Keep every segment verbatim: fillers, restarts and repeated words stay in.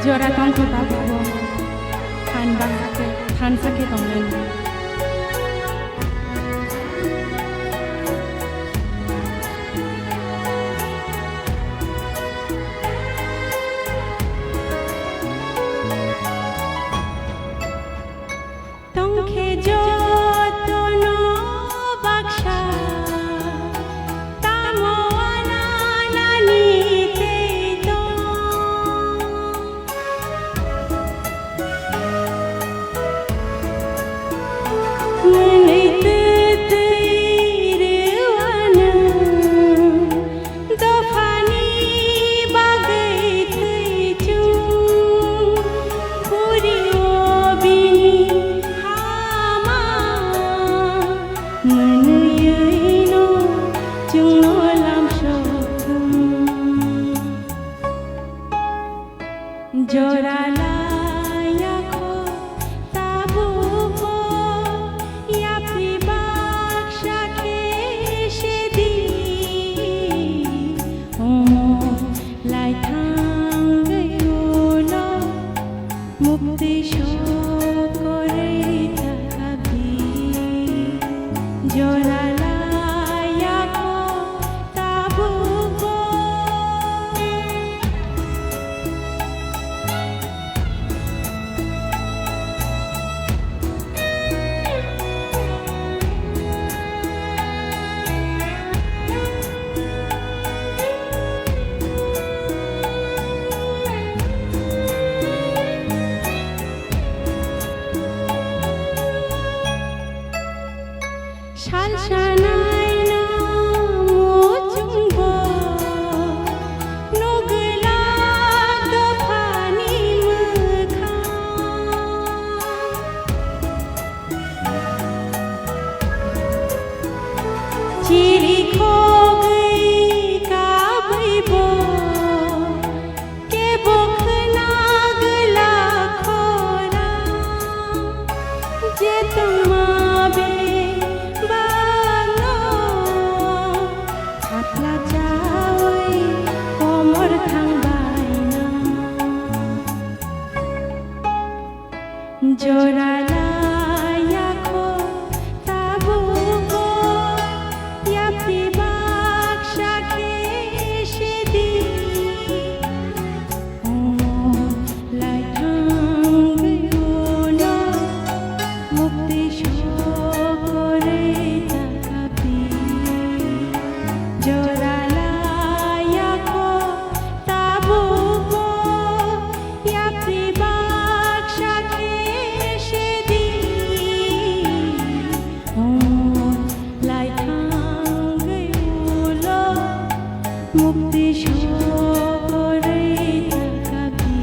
Jora tongkha tabukbo, phan baksa khe, thansa khe tongnani. Tongkhe jotono baksa, tamo ananani tei tong. Mwnwi twtwi rwano, dophani bagwi thwi chwng, puri o bini hama, mwnwi no chwngno lamsok thung. Jora laiya kho tabukbo, yapri baksa khe se di. Omo lai thangwi ulo mukti sokorwi thakdi. Jora laiya kho tabukbo. Sal sanaina muchungbo nugwlak dophani mwkhang. Chiri khogwi kabwibo kebo khwna gwlak khorang, je tongma bebakno thapla chaui komor thangbaina. Jora laiya kho tabukbo, yapri baksa khe se di. Omo lai thangwi ulo mukti sokorwi thakdi. Jora laiya kho tabukbo, yapri baksa khe se di. Hwn lai thangwi ulo mukti sokorwi thakdi.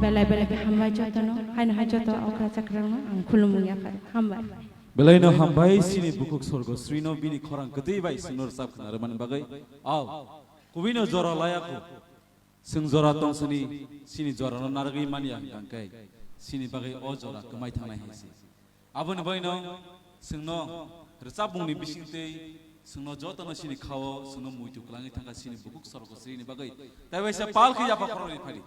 Belai belai khe hambai jotono, haino hai joto okra chakrano ang khulumung ya kha. Hambai. Belaino hambai sini bukhuk sorgo srino bini khorang kwtwi bai swngnor chap khna rwmani bagwi. Au, kubino jora laya kho. Chwng jora tong sini, sini jorano narwgwi manya hwnkhe, sini bagwi o jora kwmai thangnai hai se. Aboni bagwino chwngno rwchapmungni bisingtwi Chwngno jotono chini khao, chwngno muitu kwlangwi thangkha chini bukuk sorgo srini bagwi. Taiwaisa pal khe yapha khoroknwi phadi.